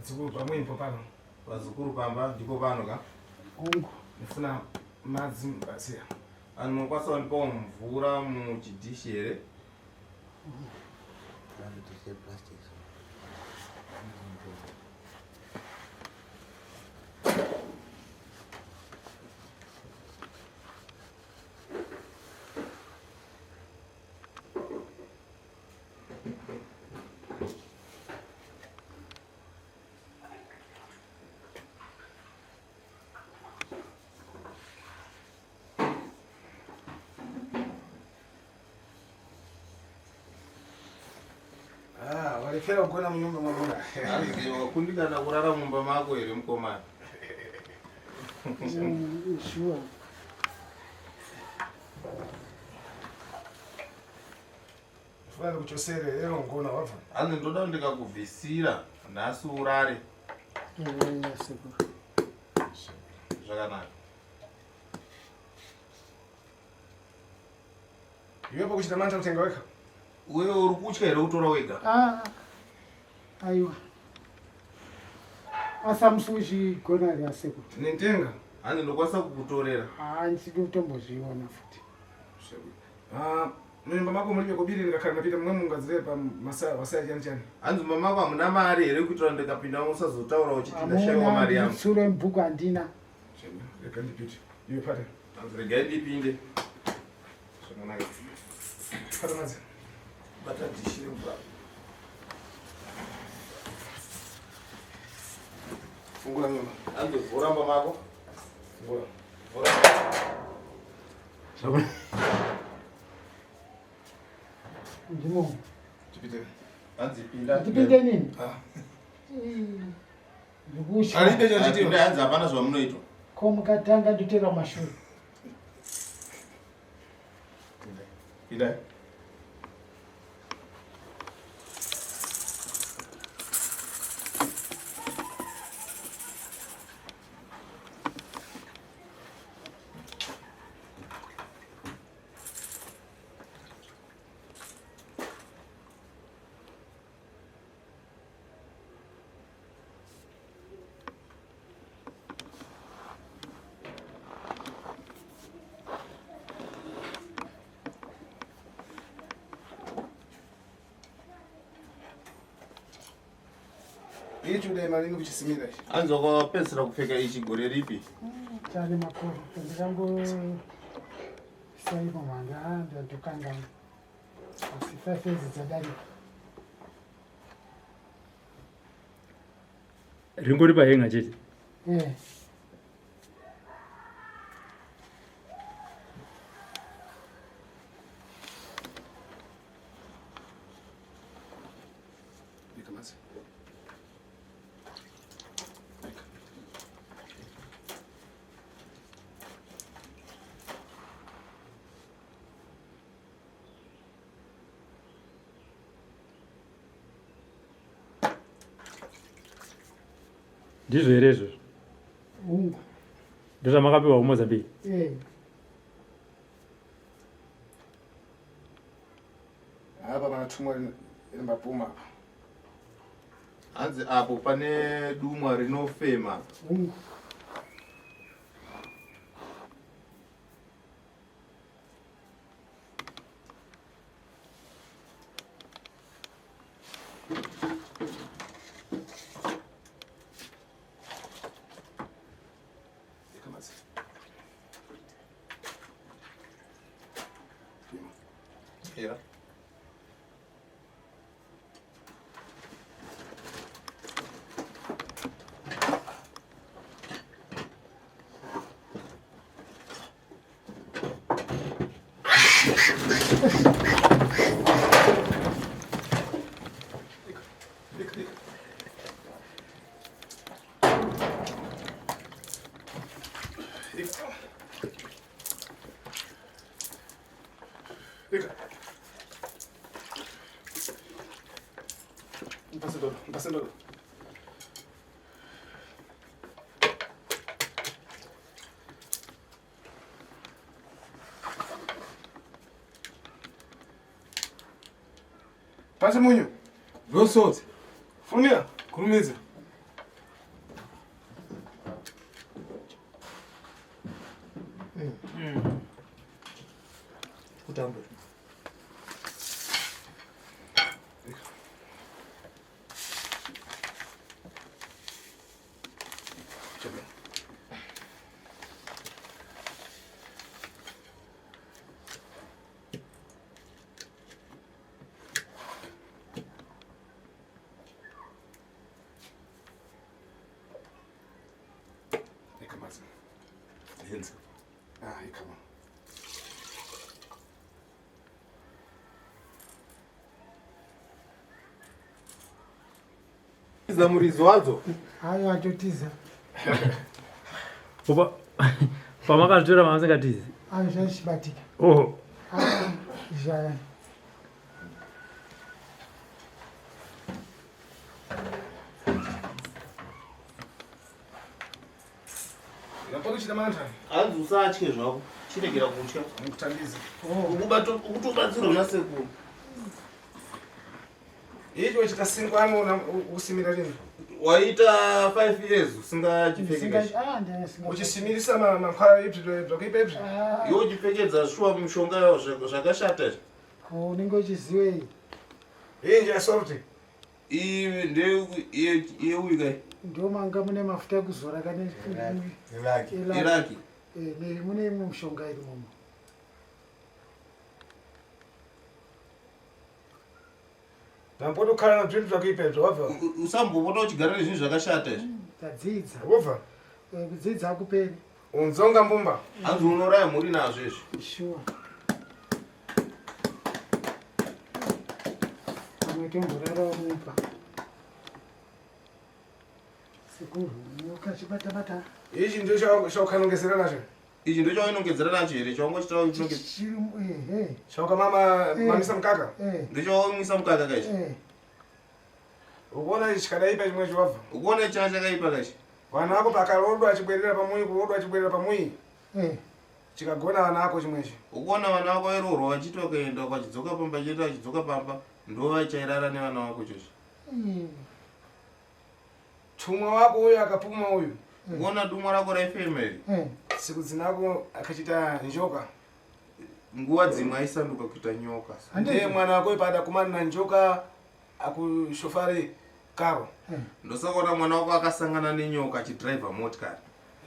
Vadzukuru pamwepo pano. Vazukuru pamba ndipo pano ka? Hongu. Ndifuna madzi mubatsira. Anhu munokwanisa kundipawo mvura muchidhishi here? Ah, walefera kugona munyumba mwamuna. Hanzi wakundikana kurara mumba mako here mukomana? Sure. Fana kuchosere ero ngona wabva. Hanzi ndoda ndikakubvisira nhasi urare. Sekuru. Zvakanaka. Iwe pakuchita manja kutenga wega. Wewe uri kutya here kutora wega? Ah. Aiwa. Asi musi uchigona here sekuru? Nentenga. Hanzi ndokwanisa kukutorera. Ah, ndisidi kutombozviona futi. Ah, munyumba mako muri kobiri ndikakhala ndapita mumwe mungadzire pa masaya wasaya chani chani. Hanzi mumba mako hamuna mari here kuitira ndikapinda usazotaura uchiti ndashaiwa mari yangu. Tsuro mubhuku handina. Rega ndipite. Iwe pata. Hanzi regai ndipinde. Zvakanaka. Pata madzi. Bata dhishi remvura. Fungura nyumba. Hanzi vhura mumba mako. Fungura. Vhura. Ndimo. Tipite. Hanzi pinda. Ndipinde nini? Ah. Ndikutya. Alibe Pinda chachitiwa. hanzi hapana zvamunoitwa. Ko mukatanga ndotera mashure. Pinda. Ichi udai mari ino kuchisimira ichi. Hanzi wakapedzisira kupfeka ichi gore ripi? Chane makore. Ndikango saimo manga ndandokangana. Asi 5 years dzadarika. Ringori pahenga chete. Eh. Bika madzi. Bika. Ndizvo here izvozvo? Hungu. Ndozvamakapiwa kuMozambique? Eh. Apa panatumwa rimbapuma apa. Hanzi apo pane dumwa rinofema. Hungu. Bika madzi. Pima. Yeah. Bika, bika. Bika. Bika. Mpase ndodo, mpase ndodo. Pase munyu. Rosot, Funia. kurumidza. kutamba. Ikamazi. Henza. Ah, ikama. Iza muridzo wadzo. Hayo atotiza. Opa pamakazvitora mamusingatizi. Ayo zvaishibatika. Oh. Ah, zvaya. Napokuchita mantha. Hanzi usatye zvako. Chiregera kutya. Mukuthandiza. Oh, Ukutobatsirwa nasekuru. Icho chikasingwano na usimira lini. Waita 5 years usingachipfeki. ah, ndingasinga. Uchisimirisa mankhwala ibzi zvakuipa ibzi. Ah, Iwe uchipfekedza shuwa mishonga yawo zvakashata izvi. ko unenge uchiziwei? Iyi nje soft. Iyi ndeyeuyu kai. Ndo manga mune mafuta ekuzora kane Iraki. elaki. Iraki. Eh, mune imwe mishonga iri mumo. Nampoto kukhala na zvinhu zvakuipa ibzi wabva. Usambopota uchigara nezvinhu zvakashata izvi. Tadzidza. Wobva. Eh, kudzidza hakuperi. Unzonga mbumba. Hanzi unouraya mhuri nazvo izvi. Sure. Pamwe tomborarawo mumba. Sekuru, ukachibata bata. Ichi ndicho chaukanongezera nacho. Ichi ndo chawainongedzera nacho here chawangochitaura uchinongedza. Chiri ehe. Chaukamama Eh. mamisa mukaka. Eh, Ndochawaimwisa mukaka kaichi. eh. Ukuona ichi chikadaipa chimwe chiwabva. Ukuona chana chakaipa kaichi. Vana vako pakarodwa achibwerera pamuyi kurodwa achibwerera pamuyi. Eh. Chikagona vana vako chimwechi. Ukuona vana vako vairoorwa vachiti vakaenda vachidzoka pamba chete vachidzoka pamba ndo vachairara nevana vako chocho. Mm. Tumwa wako uyu akapuma uyu. Ukuona dumwa rako raifema iri. Eh. Siku dzinako akachita njoka. Nguva dzimwe aisanduka kuita nyoka. Ndiye mwana wako ipa adakumana na njoka akushofari karo. Eh. Ndosakaona mwana wako akasangana nenyoka achidhiraivha motikari.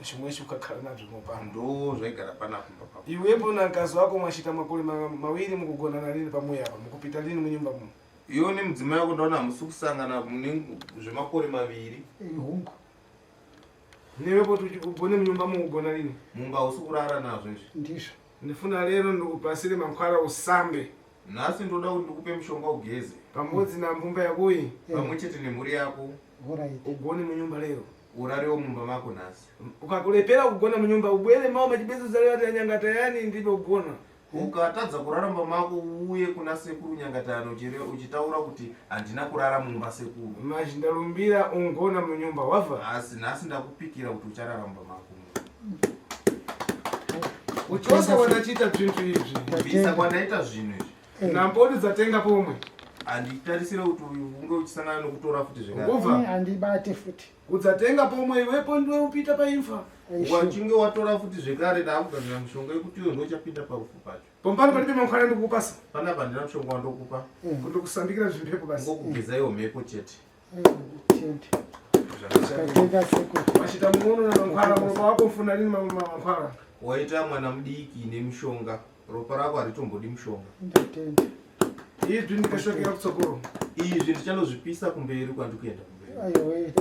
Chimwechi ukakhala nacho mupano. Ndo zvaigara panapa pamba pako. Iwepo na mkazi wako mwachita makore mawiri mukugonana lini pamuyi apa mukupita lini munyumba muno. Iwe nemudzimai wako ndaona hamusi kusangana mune zvemakore maviri. Eh, hungu. Niwepo ugone munyumba mukugona lini. Mumba hausi kurara nazvo izvi. Ndizvo. Ndifuna lero ndikupasire mankhwala usambe Nhasi ndoda kuti ndikupe mushonga ugeze. pamodzi na mbumba yakuyi Eh. Pamwe chete nemhuri yako Alright. ugone munyumba lero. urarewo mumba mako nhasi. Ukakulepera kugona munyumba ubwere mawo machibezo zalewa ati anyanga tayani ndipo kugona. Ukatadza kurara mumba mako uuye kuna sekuru Nyangatano uchitaura kuti handina kurara mumba sekuru. Machi ndalumbira ungona munyumba wabva. Asi nhasi ndakupikira kuti ucharara mumba mako. Uchosa wanachita zvintu izvi. Kubvisa kwandaita zvinhu izvi. Eh. Nampoti dzatenga pomwe. Handitarisire kuti unge uchisangana nokutora futi zvekare. Ubva. Eh, Handibate futi. Udzatenga pomwe iwepo ndiwe upita paimfa. Eh, sure. Uchinge watora futi zvekare ndaakugadzira mushonga yekuti iwe ndochapinda parufu pacho. Pompano palibe mankhwala ndikukupasa. Panapa handina mushonga wandokupa. Eh. Kundokusambikira zvimphepo basi. Ngokugeza iwo mhepo chete. Eh, tende. Tatenda sekuru. Wachita muono na mankhwala muropa wako mfuna lini mankhwala. Waita mwana mudiki nemishonga. Ropa rako haritombodi mushonga. Ndatenda. Izvi ndikashokera kutsogoro. Izvi ndichandozvipisa kumberi kwandikuenda kumberi. Aiwa, eh,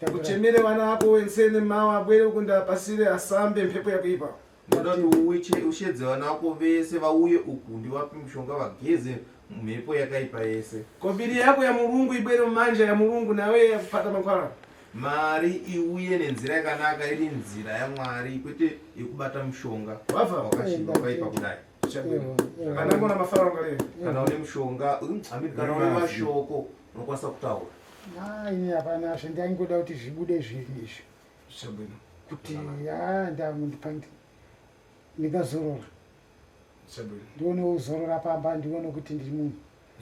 ayi, Uchemere vana vako wensene mawo abwere kundapasire asambe mphepo yakuipa. Ndoda kuti ushedze vana vako vese vauye uku ndivape mushonga vageze mhepo yakaipa yese. Kobiri yako ya mulungu ibwere mumanja ya mulungu nawe yakupata mankhwala. Mari iuye nenzira yakanaka iri nzira yaMwari kwete yekubata mushonga Wabva? wakashiba wakaipa kudai. Chabwino. Ewa, ewa. Anangona mafaro ngaleyo. Kana une mushonga, I mean, kana une mashoko unokwanisa kutaura. Ah, ini hapana zvendaingoda kuti zvibude zvinhu izvi Chabwino. kuti ah, ndingazorora Chabwino. ndione kuzorora pamba ndione kuti ndiri munhu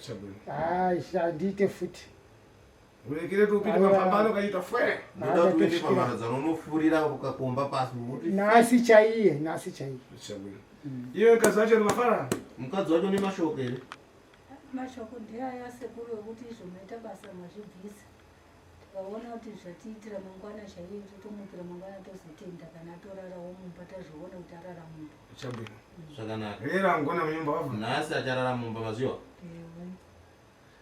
Chabwino. Ah, handiite futi Ulekere tu upite Aiwa. mapambano kaita fwe. Ndoda kuti uende Akatosvikira. pamharadzano unofurira ukakomba pasi kuti nhasi chaiye nhasi chaiye Chabwino. Iye mukadzi wacho mafara. Mukadzi wacho nemashoko here? Mashoko ndeaya sekuru ekuti izvo maita basa mazvibvisa. Tikaona kuti zvatiitira mangwana chaiye totomukira mangwana tozotenda kana atorarawo mumba tazviona kuti arara mumba. Chabwino. Zvakanaka. Rera ngona munyumba wabva. Nhasi acharara mumba maziwa. Ewe.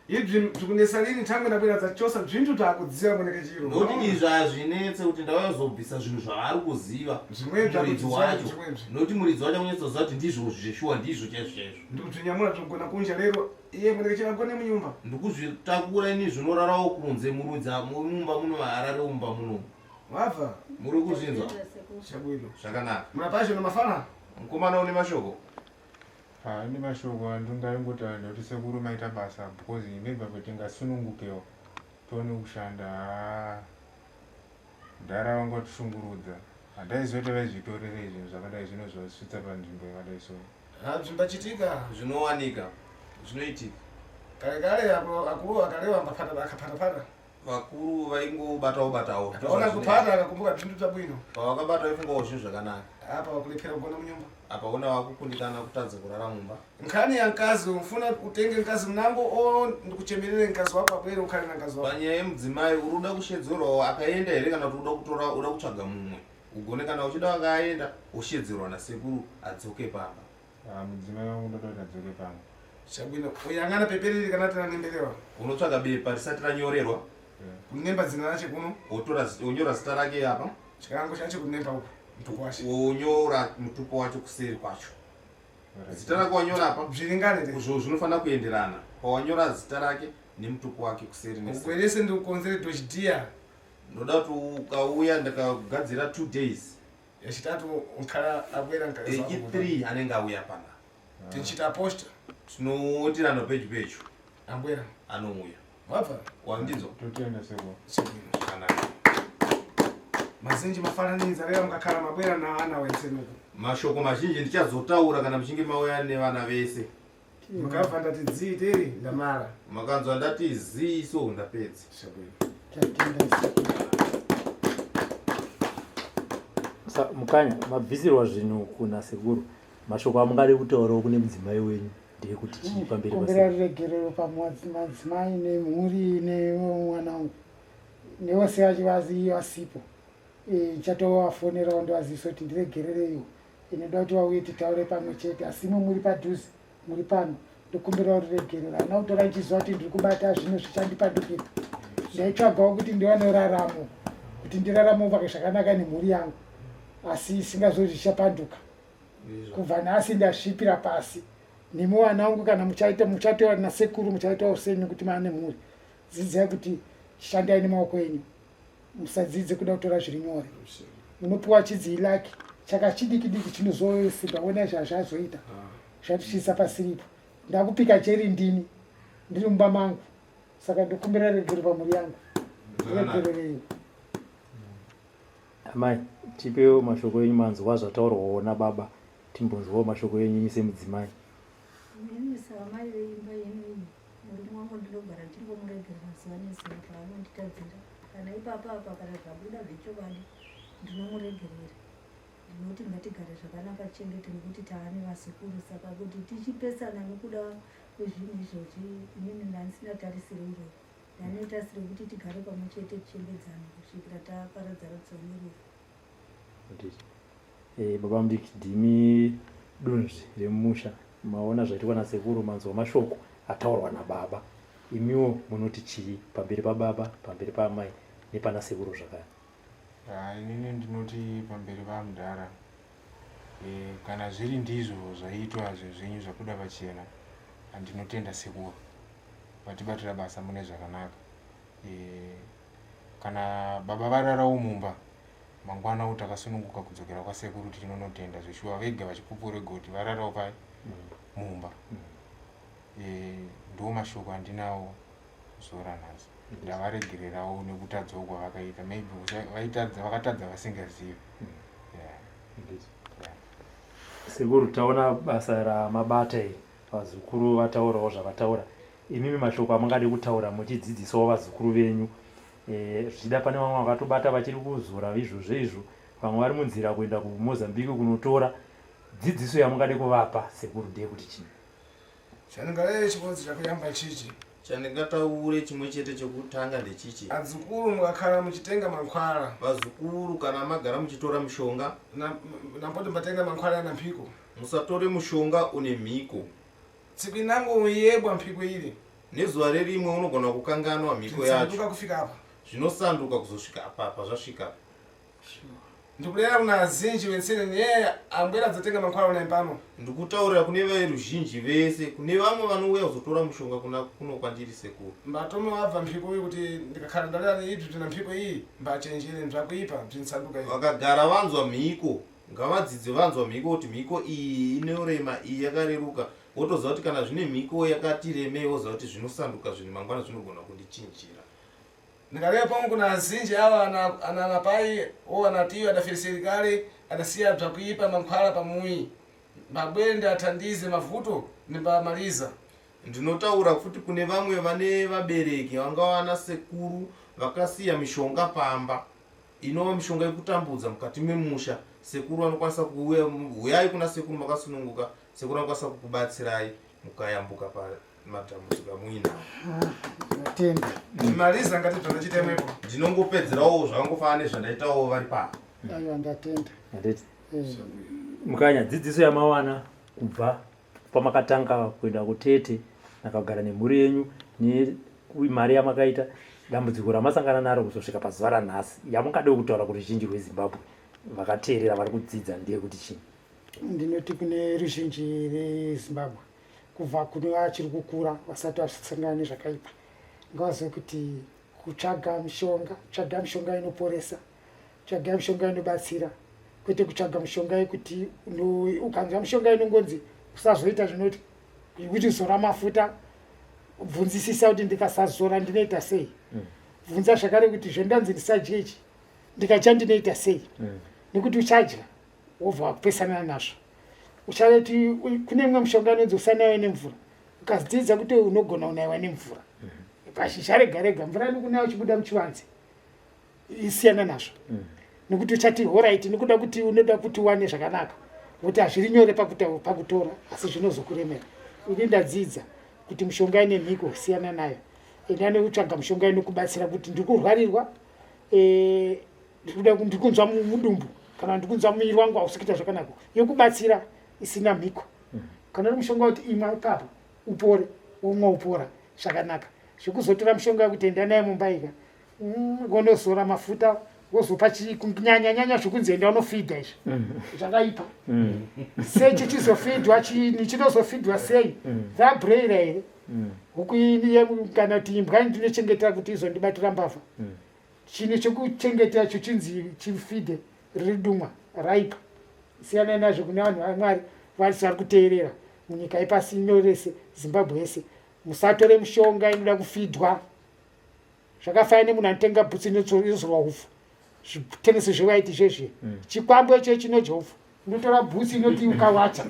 Ibvi zvikunetsa lini tangu ndabwera dzachosa zvintu takudziva kuneke chiro. Nokuti izvi hazvinetse kuti ndauya kuzobvisa zvinhu zvavari kuziva. Zvimwe Muridzi wacho. zvimwe Nokuti muridzi wacho akunyatsoziva kuti ndizvo zveshuwa ndizvo chaizvo chaizvo. ndikudzvinyamura zvogona kunja lero iye kuneke chiro agone munyumba. Ndikuzvitakura ini zvinorarawo kunze murudzi mumba muno harare mumba muno. Wabva. Muri kuzvinzwa? Tatenda sekuru. Chabwino. Zvakanaka. Murapasho namafara. Mukomana une mashoko. Ha, ine mashoko andingaingotaura ndekuti sekuru maita basa because maybe apo tingasunungukewo tione kushanda. Haa, mudhara vanga vatishungurudza. Handaiziva kuti vaizvitorerei zvinhu zvakadai zvino zvasvitsa panzvimbo yakadai so. Ha, zvimbachitika. Zvinowanika. Zvinoitika. Kare kare apo akuru akalewa ambapata akapatapata. Vakuru vaingobatawo batawo. Akaona kupata akakumbuka zvintu zvabwino. Pavakabata vaifungawo zvinhu zvakanaka. Apa wakulephera kugona munyumba. Apa una vakukundikana kutadza kurara mumba. Nkhani ya mkazi umfuna utenge mkazi mnango o ndikuchemerere mkazi wako abwere ukhale na mkazi wako. Panyaya yemudzimai uri uda kushedzerwawo akaenda here kana kuti uda kutora uda kutsvaga mumwe ugone kana uchida akaenda woshedzerwa nasekuru adzoke pamba. Ha, mudzimai wangu ndoda kuti adzoke pano. Chabwino. Uyang'ana peperiri kana tinanemberewa. Unotsvaga bepa risati ranyorerwa Kunemba dzina rache kuno. wotora wonyora zita rake apa Chikango chache kunemba uku. Mtuku wache. wonyora mutupo wacho kuseri kwacho. Zita rake wanyora apa Zvilingane te. zvo zvinofanira kuenderana pawanyora zita rake nemutupo wake kuseri neseri. Ukwerese ndikukonzere dochidia. Ndoda kuti ukauya ndakagadzira 2 days Yachitatu nkhala abwera mkazi wako. echi3 anenge auya pana Tichita posta. tinotirana pedyo pedyo Ambwera. anouya Wabva. wandinzwa Totenda sekuru. Chabwino. zvakanaka. Mazinji mafananidza lero mukakhala mabwera na ana wensenuku. Mashoko mazhinji ndichazotaura kana muchinge mauya nevana vese. Mukabva ndati dzii teri ndamala. Makanzwa ndati ziso ndapedza. Chabwino. Tatenda sekuru. Mukanya mabvisirwa zvinhu kuna sekuru mashoko amungade kutaurawo kune mudzimai wenyu ndeyekuti chii pamberi Kumbira pasekuru? ruregerero pamadzimai nemhuri nemwana wangu nevose vachivazi vasipo. Ndichatovafonerawo ndovazivisa kuti ndiregerereiwo. Inoda kuti vauye titaure pamwe chete asi imwe muri padhuze muri pano ndokumbirawo ruregerero. Handina kutora ndichiziva kuti ndiri kubata zvinhu zvichandipandukira. Ndaitsvagawo kuti ndiwane raramo kuti ndirarame zvakanaka nemhuri yangu asi isingazoti zvichapanduka. Kubva nhasi ndasvipira pasi. Nemi vana vangu kana muchaita muchatora nasekuru muchaitawo senyu kuti maane mhuri. Dzidzai kuti shandai nemaoko enyu. Musadzidze kuda kutora zviri nyore. Munopiwa chidzi laki chaka chidiki diki chinozosimba onai zvazvazoita. Zvatisvitsa pasiripo. Ndakupika cheri ndini. Ndiri mumba mangu. Saka ndokumbira regero pamhuri yangu. Regererei. Amai, tipewo mashoko enyu manzwa zvataurwawo nababa timbonzwawo mashoko enyu imi semudzimai. Inini saamai veimba ino iyi murume wangu ndinogara ndichingomuregerera zuva nezuva paanonditadzira. Kana ipapa apa kana zvabuda zvechokwadi ndinomuregerera. Ndinoti ngatigare zvakanaka tichengete nekuti taane vazukuru saka kuti tichipesana nekuda kwezvinhu izvozvi inini ndandisina tarisiro iroyo. Ndane tarisiro yekuti tigare pamwe chete tichengedzane kusvikira taparadzana nerufu. Baba mudiki ndimi dunzvi remusha maona zvaitwa nasekuru manzwa mashoko ataurwa nababa imiwo munoti chii pamberi pababa pamberi paamai nepana sekuru zvakare? Inini ndinoti pamberi pamudhara kana zviri ndizvo zvaitwa zvinhu zvenyu zvabuda pachena ndinotenda sekuru vatibatira basa mune zvakanaka. Kana baba vararawo mumba mangwana takasununguka kudzokera kwasekuru tichinonotenda zveshuwa vega vachipupure kuti vararawo pai mumba. Ndo mashoko andinawo zuva ranhasi. Ndavaregererawo nekutadzawo kwavakaita maybe vakatadza vasingazivi. Sekuru taona basa ramabata iri vazukuru vataurawo zvavataura imimi mashoko amungade kutaura muchidzidzisawo vazukuru venyu zvichida pane vamwe vakatobata vachiri kuzora izvozvo izvo vamwe vari munzira kuenda kuMozambique kunotora. Dzidziso yamungade kuvapa sekuru ndeyekuti chii? Chandingareve chikonzi chakuyamba chichi. Chandingataure chimwe chete chekutanga ndechichi. Adzukuru mukakhala muchitenga mankhwala. Vazukuru kana magara muchitora mishonga. Namboti mbatenga mankhwala ana mphiko. Musatore mushonga une mhiko. Tsiku inango uyebwa mphiko ili. Nezuva rerimwe unogona kukanganwa mhiko yacho. Zvinosanduka kufika apa. Zvinosanduka kuzosvika apa pazvasvika. Ndikureva kuna azinji vetsene nyaya ambwera dzatenga mankhwala unai pano. Ndikutaurira kune veruzhinji vese, kune vamwe vanouya kuzotora mushonga kuna kuno kwandiri sekuru. Mbatome wabva mphiko iyi kuti ndikakhala ndalira neibvi bzina mphiko iyi mbachenjere nzvakuipa bzinsanduka iyi. Vakagara vanzwa mhiko, ngavadzidze vanzwa mhiko kuti mhiko iyi inorema iyi yakareruka, wotoziva kuti kana zvine mhiko yakati remei woziva kuti zvinosanduka zvinhu mangwana zvinogona kundichinjira. Ndikareva pamwe kuna azinji ava ana ana anapai o anatiyo adafiriseri kale adasiya bzakuipa mankhwala pamuyi mbabwere ndiathandize mavuto ndimbamaliza. Ndinotaura futi kune vamwe vane vabereki vangava ana sekuru vakasiya mishonga pamba inova mishonga yekutambudza mukati memusha. Sekuru vanokwanisa kuuya, huyai kuna sekuru makasununguka, sekuru vanokwanisa kukubatsirai mukayambuka pamatambudziko amuinawo. Ndatenda. Maliza ngati bzvandachitemwepo. Ndinongopedzerawo zvakangofanana nezvandaitawo vari pano. Aiwa ndatenda. Handiti Eh. mukanya dzidziso yamawana kubva pamakatanga kuenda kutete nakagara nemhuri yenyu nemari yamakaita dambudziko ramasangana naro kuzosvika pazuva ranhasi yamungade kutaura kuruzhinji rwezimbabwe vakateerera vari kudzidza ndeyekuti chii? Ndinoti kune ruzhinji reZimbabwe kubva kune vachiri kukura vasati vasangana nezvakaipa ngavazive kuti kutsvaga mishonga tsvaga mishonga inoporesa tsvaga mishonga inobatsira kwete kutsvaga mishonga yekuti ukanzwa mishonga inongonzi usazoita zvinoti kuti zora mafuta bvunzisisa kuti ndikasazora ndinoita sei bvunza zvakare kuti zvendanzi ndisadye ichi ndikadya ndinoita sei nekuti uchadya wobva wakupesana nazvo uchati kune imwe mishonga inonzi usanaiwe nemvura ukadzidzidza kuti unogona kunaiwa nemvura pashizha rega rega mvura inokunaya uchibuda muchivanze isiyana nazvo nekuti uchati horaiti nekuda kuti unoda kuti uwane zvakanaka nokuti hazviri nyore pakutora asi zvinozokuremera ini ndadzidza kuti mishonga ine mhiko siyana nayo enda nekutsvaga mishonga inokubatsira kuti ndikurwarirwa eh, ndikunzwa mudumbu kana ndikunzwa muviri wangu hausi kuita zvakanaka yokubatsira isina mhiko kana uri mushonga kuti imwa ipapo upore womwa upora zvakanaka zvekuzotora mushonga wekuti enda naye mumba ika wonozora mafuta wozopa kunyanya nyanya zvekunzi enda unofidha izvi zvakaipa sei chichizofidwa chini chinozofidwa sei dzabreira here huku kana kuti imbwa ndinochengetera kuti izondibatira mbavha Chinhu chekuchengetera chochinzi chifidhe riri dumwa raipa. Siyanai nazvo kune vanhu vaMwari varisi vari kuteerera munyika yepasi ino rese Zimbabwe yese. Musatore mishonga inoda kufidhwa. Zvakafanana nemunhu anotenga bhutsu inozorwa hupfu. Zvitenesi zvewaiti zvezve. Chikwambo icho chinodya hupfu. Unotora bhutsu inoti ukawacha.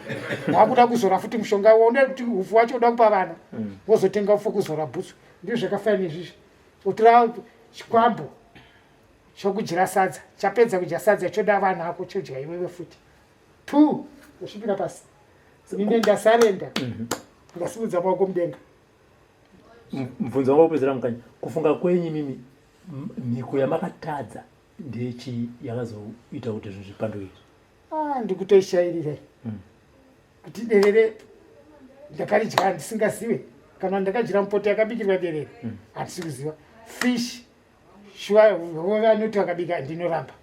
Wakuda kuzora futi mushonga waona kuti hupfu wacho uda kupa vana. Wozotenga hupfu kuzora bhutsu. Ndizvo zvakafanana nezvizvi. Utora chikwambo chokudyira sadza chapedza kudya sadza choda vanhu ako chodya iwewe futi tu kusvikira pasi ine ndasarenda ndasimudza maoko mudenga. Mubvunzo wangu wekupedzera mukanya, kufunga kwenyu imimi mhiko yamakatadza ndechii yakazoita kuti zvinhu zvipanduke izvi? Ah, ndikutoishairira kuti derere ndakaridya ndisingazive kana ndakadyira mupoto yakabikirwa derere handisi kuziva. Fish shuwa vanoti vakabika ndinoramba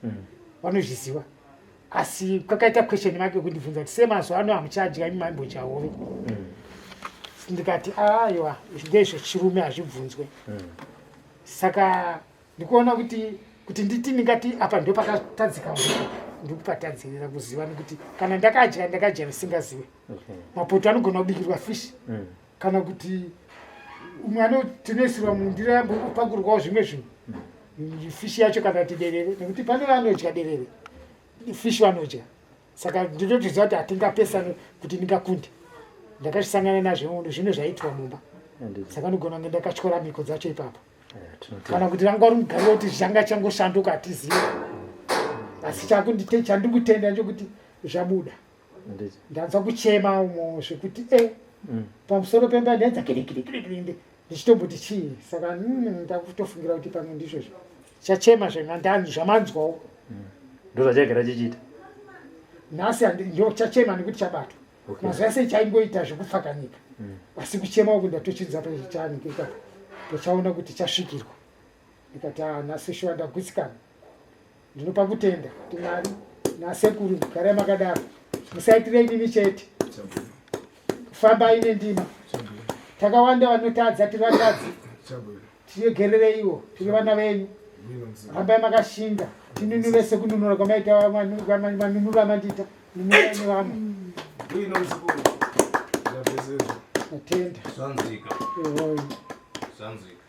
vanozviziva asi kwakaita question mark yekundibvunza kuti sei mazuva ano hamuchadya imi maimbodya hove ndikati aiwa ndezvechirume hazvibvunzwe saka ndikuona kuti nditi ndingati apa ndopakatadzika mvura ndikupatadzirira kuziva nekuti kana ndakadya ndakadya ndisingazive mapoto anogona kubikirwa fish kana kuti umwe anotinoisirwa mundiro yambopakurwawo zvimwe zvinhu fish yacho kana kuti derere nekuti pane vanodya derere fish vanodya saka ndinotoziva kuti hatingapesane kuti ndingakunde ndakazvisangana nazvo zvino zvaitwa mumba saka ndogona kunge ndakatyora mhiko dzacho ipapo kana kuti ranga uri mugariro kuti zvanga changoshanduka hatizive asi chandikutenda nchokuti zvabuda. Ndanzwa kuchema umo zvekuti e pamusoro pemba ndainza kirikirikirikiri ndichitomboti chii saka ndakutofungira kuti pamwe ndizvozvo chachema zvemandanzi zvamanzwawo. Ndozvachaigara chichiita. Nhasi ndo chachema nekuti chabatwa. Mazuva ese chaingoita zvekupfakanyika. Asi kuchema uku ndatochinza pachanike ipapo. Pachaona kuti chasvikirwa. Ndikati ah nhasi shuwa ndagutsikana. Ndinopa kutenda kuti Mwari nasekuru garai makadaro. Musaitire inini chete. Fambai nendima. Takawanda vanotadza tiri vatadzi. Tiregerereiwo tiri vana venyu. Rambai makashinga tinunure sekununura kwamaita manunura amandiita nunurai nevamwe. Atenda. Zvanzika. Zvanzika.